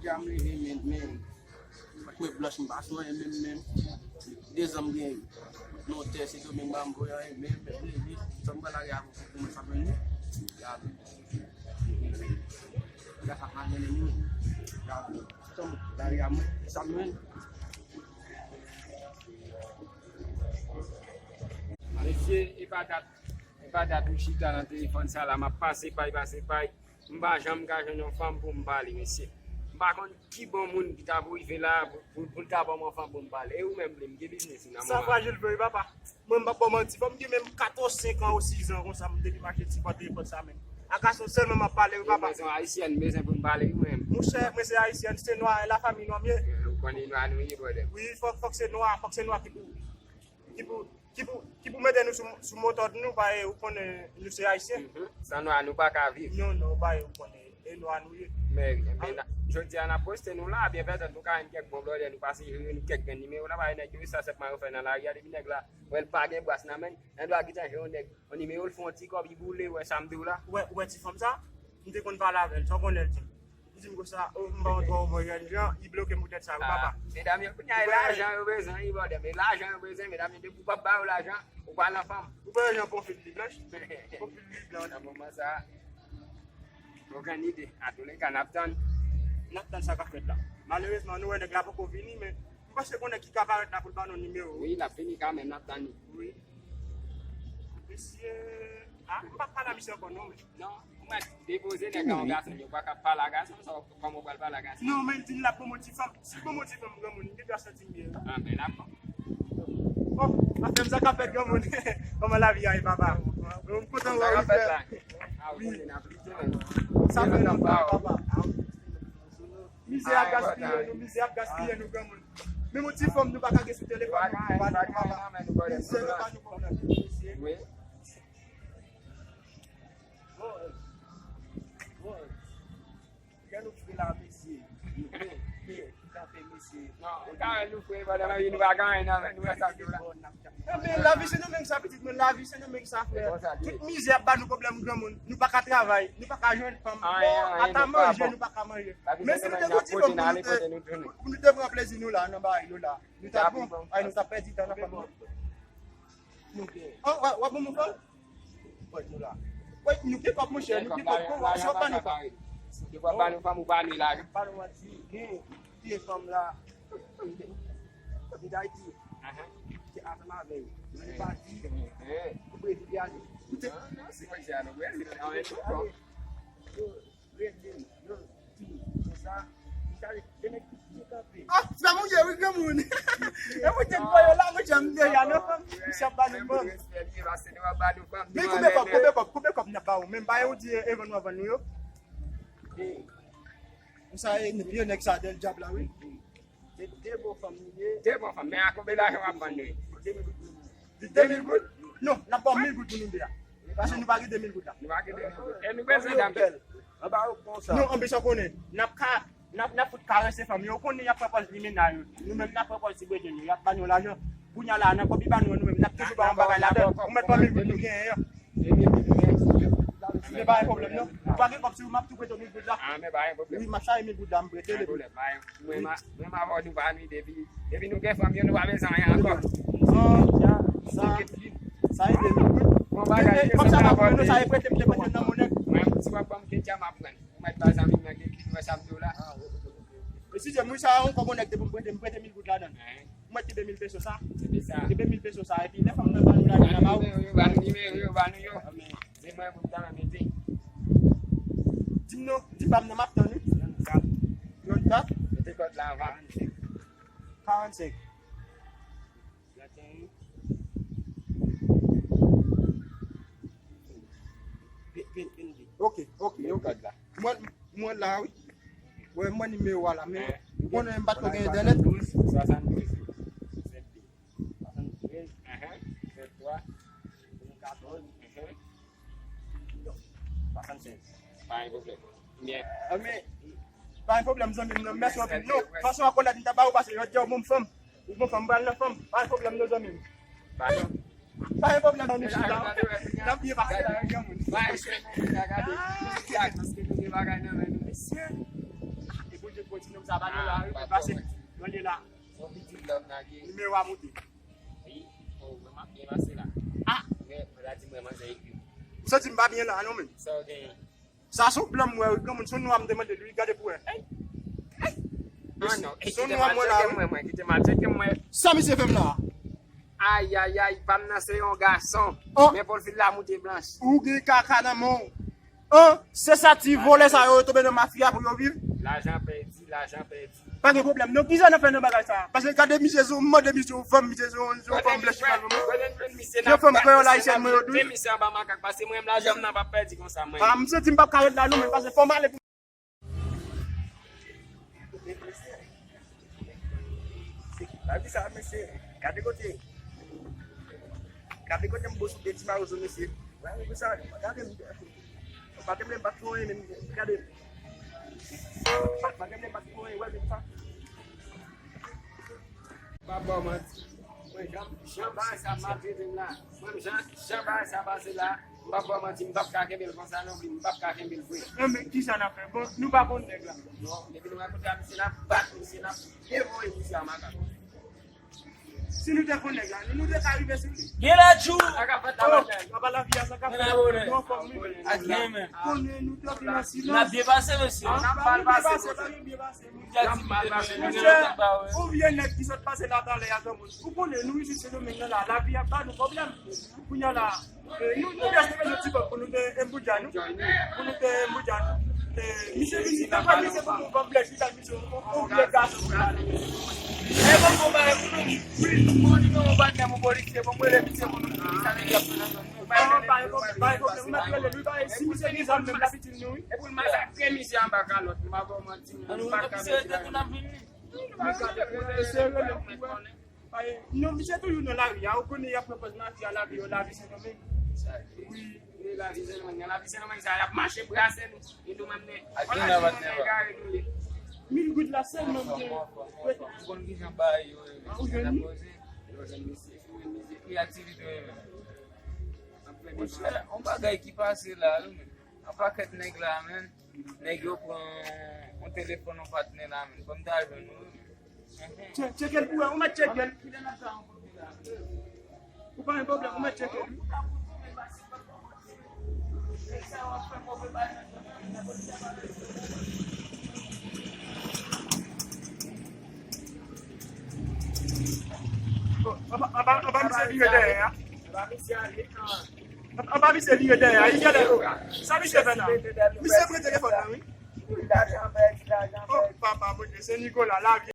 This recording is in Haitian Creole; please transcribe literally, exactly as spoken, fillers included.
Ya m leve, men, men, mwen blanch, m pa sou anyen menm, menm. De zan m gen nan tè, se Domeng ba m voye anyen, men, men, men, men, sa m pral lage avè w pou mwen sa mwen. Ya, ya, sa pa gen nou. Ya, sa m lage a mwen, sa mwen. Mesye, e pa dat, e pa dat m chita nan telefòn sa la, m ap pase pay, pase pay. M pa janm ka jwenn yon fanm pou m pale, mesye. M pa konn ki bon moun ki ta pou rive la pou, pou, pou l ta ban m yon fanm pou m pale. E ou menm, Blim, ki biznis ou nan moman? Sa frajil vre, wi, papa. Mwen, m p ap ba w manti. Fò m gen menm kat ou senk an ou sis an konsa, m depi m achte ti pòt telefòn sa menm. A gason sèlman m ap pale, wi, papa. Mwen se yon ayisyèn, m bezwen pou m pale, wi, mwen. Monchè, mwen se ayisyèn, se nwa, lafanmi nwa m ye. Ou konnen nwa nou ye, brother. Wi, fòk, fòk se nwa, fòk se nwa ki pou, ki pou, ki pou, ki pou mete nou sou, sou motòd nou, paske ou konnen nou se ayisyen. Mhm. San nwa, nou pa ka viv. Non, non, paske ou konnen, e nwa nou ye. Men, men, jodi a n ap poste nou la, byen petèt nou ka jwenn kèk bon blòdè, nou pase jere nou kèk grenn nimewo la, paske nèg yo sa sèlman yo fè nan lari a, depi nèg la wè l pa gen bras nan men l, nèg la gentan jere yon nèg, yon nimewo l fè yon ti kòb, li boule, wè sa m di w la. Ou wè, ou wè ti fanm sa? M te konn pale avè l, sa w konnen l di m. Li di m konsa, o, m pa yon twò bon jèn jan, li bloke m poutèt sa, wi, papa. Medam yo, kounye a, e lajan yo bezwen, wi, brother, men lajan yo bezwen, medam yo, depi w p ap ba yo lajan, ou pa nan fanm. Ou pa nan fanm, pwofil li blanch. Pwofil li blanch. Nan moman sa, okenn ide. Antouka, n ap tann. N ap tann sa k ap fèt la. Malerezman, nou wè nèg la poko vini, men m panse gon nèg ki ka parèt la pou l ba nou nimewo. Wi, l ap vini kanmenm, n ap tann li. Wi. Mesye, a, m p ap pale a misye ankò non, men. Non, ou mèt depoze nèg la yon gason, yo pa ka pale a gason, sa, kòman w pral pale a gason? Non, men l di l ap ban m yon ti fanm. Si l ban m yon ti fanm, granmoun, m te dwe santi m byen. Ah, men l ap bon. Oh, afè m sa k ap fèt, granmoun. Kòman lavi a ye, papa? M kontan wè w, frè. Wi. Sa fè lòt bagay, papa. Mizè ap gaspiye nou, mizè ap gaspiye nou, granmoun. Menm yon ti fanm nou pa ka gen sou telefòn nou pou pale, papa. Mizè yo ba nou pwoblèm, mesye. Wi. Bon, bon. Lè nou fre la, mesye. Men, men, kanpe, mesye. Non, ou ka wè nou fre, pandan nou pa gen anyen nan men nou, wè sa m di w la. Men lavi se nou menm sa, pitit mwen, lavi se nou menm sa, frè. Tout mizè ap ba nou pwoblèm, granmoun. Nou pa ka travay, nou pa ka jwenn fanm. Bon, ata manje, nou pa ka manje. Men si nou te gon ti fanm pou nou te, pou nou te pran plezi nou la, nan bagay nou la. Nou t ap bon, ay, nou t ap pèdi tan nan fanm nou. Nou gen. Oh, w ap, w ap ban nou fanm? Pòt nou la. Wi, nou gen kòb, monchè, nou gen kòb. Kòman, si w ap ban nou fanm? Si w ap ban nou fanm, ou ba nou lajan. Pa nou manti, gen, gen fanm la. Li Dayiti. Ki ansanm avè l. Nou pa di. Ou predi ale. Non, non, se pa di a nou, wi. Yo, regle, yo, di, konsa. Misye ale, se nèg ki kanpe. Ah, frè m ou ye, wi, granmoun. E mwen te voye la, mwen janm deja, non, fanm. Misye ap ba nou fanm. Men koupe kòb, koupe kòb, koupe kòb, n ap ba ou. Men ba yo di, e vann nou ap vann nou yo. Konsa, e, nou pye nèg sa, dèl dyab la, wi. Se de bon fanm li ye. De bon fanm, men a konbyen lajan w ap vann nou? De mil goud. De mil goud? Non, n ap ba w mil goud pou nou de a. Paske nou pa gen de mil goud la. Nou pa gen de mil goud. E nou bezwen dam. Anba yo konsa. Non, anbe sa konnen. N ap ka, n ap, n ap fout karese fanm yo. Ou konnen y ap pran pòz limena yo. Nou menm n ap pran pòz ti bredwen yo. Y ap ba nou lajan. Kounye a la, nan kòb li ba nou an, nou menm n ap toujou ba yon bagay ladan. Ou mèt pran mil goud nou genyen an. Men pa gen pwoblèm non. Ou pa gen kòb sou ou, m ap tou prete w mil goud la. Ah, men pa gen pwoblèm. Wi, m ap chache mil goud la, m prete l epi. Mwen, mwen avè w nou pa nwi depi, depi nou gen fanm yo, nou pa bezwen anyen ankò. Non, sa, sa, sa e de mil goud. Bon bagay, kòb sa m ap pran, sa e prete, m te prete nan monnen. Mwen, si w ap ban m ken dja m ap pran. Ou mèt ba zanmi m nan gen ki wè sa m di w la. E si se mwen sa, yon kòb yon nèg te pou m prete, m prete mil goud ladan. Ou mèt kenbe mil peso sa. Kenbe sa. Kenbe mil peso sa, epi lè fanm nan ba nou lajan, n a ba ou. Ba nou nimewo yo, ba nou yo. Se mwen pou m ta mete. Di m non, di pa m non, m ap tann wi. Yon tap. Mete kòd la anvan. Karannsenk. Karannsenk. Vin, vin, vin, vin. Ok, ok, ok. Mwen, mwen la, wi. Wè, mwen nimewo a la, men ou konnen m pa t ko gen entènèt. Swasanndouz. Swasanntrèz. Vennntwa. Katòz. Swasannsèz. Pa gen pwoblèm. Byen. Ah, men, pa gen pwoblèm, zanmi m, non. Mèsi anpil. Non, fason a kolèt m ta ba ou pase, yo di w bon fanm. Ou bon fanm, pral nan fanm. Pa gen pwoblèm, non, zanmi m. Pa gen pwoblèm, non, nou chita. N ap byen pase la, yon granmoun. Mesye. E Bondye kontinye Papa nou la, wi, mwen pase. Mwen li la. Nimewo a moute. Wi, oh, mwen m ap byen pase la. Ah! Mwen, mwen la di mwen manzè ekri. Ou santi m pa byen la, non, men. Sa w genyen? Sa se yon blan m wè, wi, granmoun, se yon nwa m te mande li, wi, gade pou wè. Ey! Ey! Ah, non, se yon nwa m wè la, wi. Kite m al tcheke mwen, kite m al tcheke mwen. Sa misye fè m la? Ayayay, pa m nan se yon gason. Oh. Men pou l fin la moute blanch. Ou gen kaka nan men w. An, se sa ti vòlè sa yo tonbe nan mafya pou yo viv. Lajan pèdi, lajan pèdi. Pa gen pwoblèm. Non, kijan n ap fè nan bagay sa? Paske gade misye, se yon mande misye, yon fanm, misye, se yon, se yon fanm blanch, pa vre. Yon fanm kreyòl ayisyèn mwen yo dou. Misye anba makak, paske mwen menm lajan m nan p ap pèdi konsa mwen. Ah, m santi m p ap ka ret la non, men paske fò m ale pou Lavi sa, mesye. Gade kote. Gade kote m bo sou de ti mawozo, mesye. Wè, wè sa. Gade m. Pa te vle m bat pou anyen, men gade. Pa te vle m bat pou anyen, wè, men sa. Pa ba w manti. Mwen, jan, jan bagay sa maltrete m la. Mwen, jan, jan bagay sa pase la, m p ap ba w manti, m p ap ka kenbe l konsa non plis, m p ap ka kenbe l vre. Enben, kisa n ap fè? Bon, nou pa konn nèg la. Non, depi nou rankontre ak misye, n ap bat misye, n ap devoye misye a makak. Si nou te konn nèg la, nou, nou te ka rive sou li. Gen lòt jou. Sa ka fèt la, oh, bagay. Apa lavi a, sa ka fèt. Nou anfòm, wi. Ak gen men. Konnen nou te vin an silans. N ap byen pase, mesye. Ah, n ap mal pase, pa gen byen pase. Monchè, ou vye nèg ki sot pase la talè a, granmoun. Ou konnen nou isit Sendomeng nan la, lavi a ba nou pwoblèm. Kounye a la, eh, nou, nou te bezwen ti kòb pou nou te enboudja nou. Pou nou te enboudja nou. Eh, misye vini, ta pran misye pou nou, ban m blèch, li ta misye, on, on vye gason. E bon, bon, ba, pou nou, wi, bon, li gen yon patnè, mon polisye, bon, mwen, misye, pou nou, sa vle di ap fè nan zòn. Ba, ba, ba, ba, ba, si misye gen zam, menm la, pitit nou, wi. E pou l masakre misye anba kalòt, m pa ba w manti, non. Ann, nou pa kite yo tou n ap vin li. Nou ka depoze sere men pou wè. Non, misye toujou nan lari a, ou konnen y ap pran pòz mafya, lavi yo, lavi Sendomeng. Wi. Wi, lavi Sendomeng, nan lavi Sendomeng sa, y ap mache brase nou. E nou menm, ne, ak gen la vat nèva. Mil goud la sèlman m gen. Ou konn kijan bagay yo ye, ou jwenn li? Yo jwenn misye, wi, misye, ki aktivite w ye menm? Monchè, yon bagay ki pase la, wi, men. Yon pakèt nèg la, men. Nèg yo pran yon telefòn yon patnè la, men. Fò m ta jwenn ou, wi, men. Tche-, tcheke l pou wè, ou mèt tcheke l. Ou pa gen pwoblèm, ou mèt tcheke l. Bon, anba, anba, anba misye vire dèyè a. Anba misye vire dèyè a, li genlè, oh. Sa misye fè la? Misye pran telefòn nan, wi. Oh, papa, Bondye, se Nicolas, lavi.